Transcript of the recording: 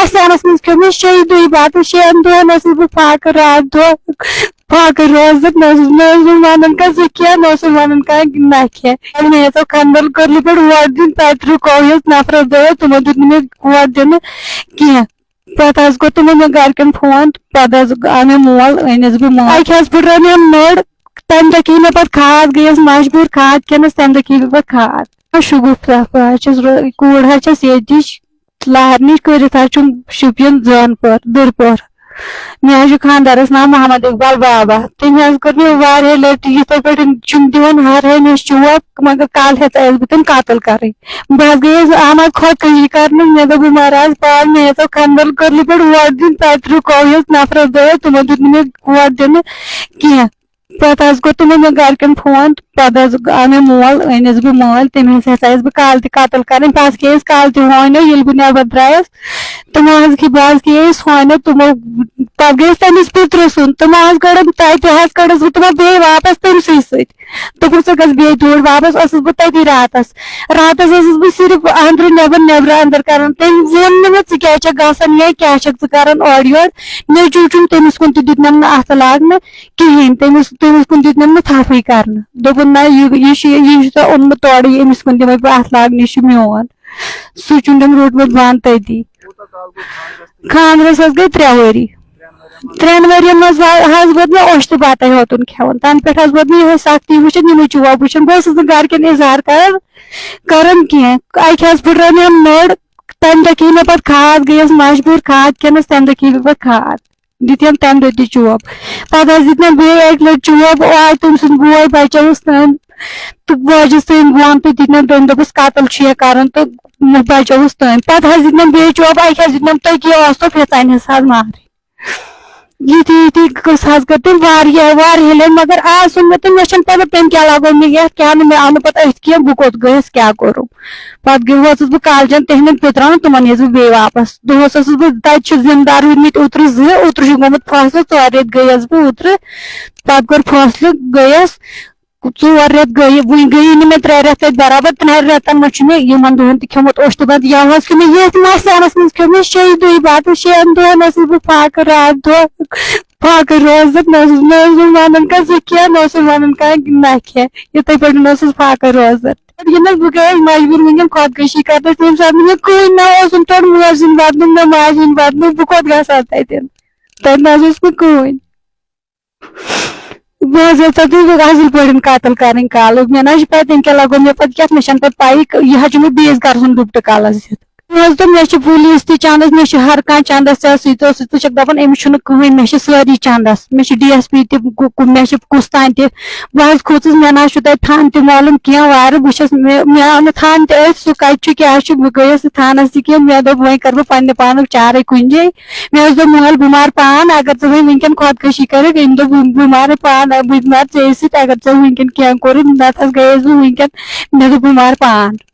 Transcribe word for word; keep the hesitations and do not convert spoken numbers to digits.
اَسہِ آنَس منٛز کھیوٚو مےٚ شیٚیہِ دۄہہِ بَتہٕ، شٮ۪ن دۄہَن ٲسٕس بہٕ فاقہٕ، راتھ دۄہ فاقہٕ روزان، نہ ٲسٕس، نہ ٲسٕس بہٕ وَنان کانٛہہ زٕ کھےٚ، نہ ٲسٕس وَنان کانٛہہ نہ کھےٚ۔ مےٚ ہیژاو کھنٛدَل کٔرلہِ پٮ۪ٹھ ووٹ دیُن، تَتہِ رُکٲوہَس نفرَس دۄیو، تِمو دیُت نہٕ مےٚ ووٹ دِنہٕ کینٛہہ۔ پَتہٕ حظ کوٚر تِمو مےٚ گَرِکٮ۪ن فون، پَتہٕ حظ آو مےٚ مول، أنِس بہٕ مول۔ اَکہِ حظ پھٕٹرٲو مےٚ نٔر، تَمہِ دۄہ کھے مےٚ پَتہٕ کھاد، گٔیَس مجبوٗر کھاد کھٮ۪نَس، تَمہِ دۄہ کھے مےٚ پَتہٕ کھاد۔ شُگُفت صٲب حظ چھَس رو-، کوٗر حظ چھَس ییٚتِچ، لارنٕچ کٔرِتھ حظ چھُم شُپین زٲنپور، دٕرپور۔ مےٚ حظ چھُ خانٛدارَس ناو محمد اقبال بابا۔ تٔمۍ حظ کٔر مےٚ واریاہ لَٹہِ یِتھَے پٲٹھۍ چھُم دِوان ہر ہمیشہِ چوب، مگر کالہٕ ہٮ۪ژ آیَس بہٕ تٔمۍ قتل کَرٕنۍ۔ بہٕ حظ گٔیَس آمد خۄدکٔشی کَرنہِ، مےٚ دوٚپ بہٕ مَرٕ آز پانہٕ، مےٚ ہیژاو کھنٛدَل کٔرلہِ پٮ۪ٹھ ووٹ دیُن، تَتہِ رُکٲوہَس نفرَس دۄیو، تِمو دیُت نہٕ مےٚ ووٹ دِنہٕ کینٛہہ۔ پَتہٕ حظ کوٚر تِمو مےٚ گَرِکٮ۪ن فون، پَتہٕ حظ آو مےٚ مول، أنِس بہٕ مٲلۍ، تٔمۍ حظ ہیژایَس بہٕ کالہٕ تہِ قتل کَرٕنۍ۔ پَتہٕ گٔیَس کالہٕ تہِ ہونیو، ییٚلہِ بہٕ نٮ۪بر درٛایَس، تِمو حظ کھے، بہٕ حظ کھیٚیَس ہونیو، تِمو، پَتہٕ گٔیَس تٔمِس پِترٕ سُنٛد، تِمو حظ کٔڑٕم تَتہِ حظ کٔڑٕس بہٕ تِمو بیٚیہِ واپَس تٔمسٕے سۭتۍ۔ دوٚپُکھ، "ژٕ گژھ بیٚیہِ توٗرۍ واپَس"، ٲسٕس بہٕ تٔتی راتَس۔ راتَس ٲسٕس بہٕ صرف اَنٛدرٕ نٮ۪بر، نٮ۪برٕ اَنٛدر کَران۔ تٔمۍ ووٚن نہٕ مےٚ، "ژٕ کیٛاہ چھَکھ گژھان یا کیٛاہ چھَکھ ژٕ کَران اورٕ یورٕ؟" نیٚچوٗ چھُم، تٔمِس کُن تہِ دیُت نہٕ مےٚ اَتھٕ لاگنہٕ کِہیٖنۍ۔ تٔمِس، تٔمِس کُن دیُت نہٕ مےٚ تھپھٕے کَرنہٕ۔ دوٚپُن، "نہ، یہِ، یہِ چھُ، یہِ چھُ ژےٚ اوٚنمُت تورٕ، یہِ أمِس کُن دِمَے بہٕ اَتھٕ لاگنہٕ، یہِ چھُ میون۔" سُہ چھُم تٔمۍ روٚٹمُت بنٛد تٔتی۔ خانٛدرَس حظ گٔے ترٛےٚ ؤری۔ ترٛٮ۪ن ؤرین منٛز حظ ووت مےٚ اوٚش تہٕ بَتَے ہوتُن کھٮ۪وان۔ تَنہٕ پٮ۪ٹھ حظ ووت مےٚ یِہوٚے سختی وٕچھِتھ، یِمَے چوب وٕچھان۔ بہٕ ٲسٕس نہٕ گَرِکٮ۪ن اظہار کَران، کَران کینٛہہ۔ اَکہِ حظ پھٕٹرٲو مےٚ نٔر، تَمہِ دۄہ کھے مےٚ پَتہٕ کھاد، گٔیَس مجبوٗر کھاد کھٮ۪نَس، تَمہِ دۄہ کھے مےٚ پَتہٕ کھاد۔ دِتِم تَمہِ دۄہ تہِ چوب۔ پَتہٕ حظ دِتنَم بیٚیہِ اَکہِ لَٹہِ چوب، آو تٔمۍ سُنٛد بوے، بَچووُس تٔمۍ۔ تہٕ بہٕ حظ چھَس تٔمۍ بۄن تہٕ دِتنَم تٔمۍ، دوٚپُس، "قتل چھُ یہِ کَرُن"، تہٕ بَچووُس تٔمۍ۔ پَتہٕ حظ دِتنَم بیٚیہِ چوب، اَکہِ حظ دِتنَم تٔتی اوس تہٕ پھِرژانٮ۪س حظ مارٕنۍ۔ یِتھی یِتھی قٕصہٕ حظ کٔر تٔمۍ واریاہ، واریاہ لَٹہِ، مگر آز سُن مےٚ تہٕ مےٚ چھَنہٕ پَتہ تٔمۍ کیٛاہ لَگوو مےٚ یَتھ، کیٛاہ نہٕ، مےٚ آو نہٕ پَتہٕ أتھۍ کینٛہہ، بہٕ کوٚت گٔیَس، کیٛاہ کوٚرُم۔ پَتہٕ گٔے، وٲژٕس بہٕ کالجَن تِہِنٛدٮ۪ن پِترَن، تِمَن یِیَس بہٕ بیٚیہِ واپَس۔ دۄہَس ٲسٕس بہٕ، تَتہِ چھِ ذِمہٕ دار روٗدمٕتۍ اوترٕ زٕ، اوترٕ چھُ گوٚمُت فٲصلہٕ، ژورِ رٮ۪تۍ گٔیَس بہٕ اوترٕ۔ پَتہٕ کوٚر فٲصلہٕ، گٔیَس۔ ژور رٮ۪تھ گٔیہِ، وُنہِ گٔیی نہٕ مےٚ ترٛےٚ رٮ۪تھ تَتہِ برابر۔ ترٛٮ۪ن رٮ۪تَن منٛز چھُ مےٚ یِمَن دۄہَن تہِ کھیوٚمُت اوٚش تہٕ بَتہٕ۔ یَوٕ حظ کھیوٚو مےٚ ییٚتھۍ مَسانَس منٛز کھیوٚو مےٚ شیٚیہِ دۄہہِ بَتہٕ، شٮ۪ن دۄہَن ٲسٕس بہٕ فاقہٕ، راتھ دۄہ فاقہٕ روزان، نہ ٲسٕس، نہ ٲسٕس بہٕ وَنان کانٛہہ زٕ کھےٚ، نہ ٲسٕس وَنان کانٛہہ نہ کھےٚ، یِتھَے پٲٹھۍ ٲسٕس فاقہٕ روزان۔ ییٚلہِ حظ بہٕ گٔیَس مجبوٗر وٕنکٮ۪ن خۄدکٔشی کَرنَس، تَمہِ ساتہٕ نہٕ مےٚ کٕہٕنۍ، نہ اوسُم تورٕ مول سُنٛد بَدلُم، نہ ماجہِ ہُنٛد بَدلُم، بہٕ کوٚت گژھٕ ہا تَتٮ۪ن؟ تَتہِ نہ حظ اوس مےٚ کٕہٕنۍ۔ بہٕ حظ یَژھان تُہۍ اَصٕل پٲٹھۍ قتل کَرٕنۍ کالہٕ۔ مےٚ نہ حظ چھِ پَتہ تٔمۍ کیٛاہ لَگوو مےٚ پَتہٕ کیٛاہ، مےٚ چھَنہٕ پَتہٕ پَیی، یہِ حظ چھُ مےٚ بیٚیِس گَرَس منٛز ڈُپٹہٕ کالَس دِتھ۔ مےٚ حظ دوٚپ، مےٚ چھِ پُلیٖس تہِ چَندَس، مےٚ چھِ ہر کانٛہہ چَندَس، ژےٚ سۭتۍ اوس، ژٕ چھَکھ دَپان أمِس چھُنہٕ کٕہٕنۍ، مےٚ چھِ سٲری چَندَس، مےٚ چھِ ڈی ایس پی تہِ، گُ-، گُ-، مےٚ چھِ کُس تام تہِ۔ بہٕ حظ کھوٗژٕس، مےٚ نہ حظ چھُ تَتہِ تھَن تہِ معلوٗم کینٛہہ وارٕ، بہٕ چھَس، مےٚ، مےٚ آو نہٕ تھَن تہِ أتھۍ، سُہ کَتہِ چھُ، کیٛاہ چھُ، بہٕ گٔیَس نہٕ تھانَس تہِ کینٛہہ، مےٚ دوٚپ، وۄنۍ کَرٕ بہٕ پنٛنہِ پانُک چارَے کُنہِ جایہِ۔ مےٚ حظ دوٚپ، مول بٮ۪مار پان، اگر ژٕ وۄنۍ وٕنکٮ۪ن خۄدکٔشی کَرَکھ، أمۍ دوٚپ، "بہٕ بٮ۪مارٕے پان، بہٕ بٮ۪مار ژےٚ سۭتۍ، اگر ژےٚ وٕنکٮ۪ن کینٛہہ کوٚرُتھ، نَتہٕ حظ گٔیَس بہٕ وٕنکٮ۪ن"، مےٚ دوٚپ، "بٮ۪مار پان"۔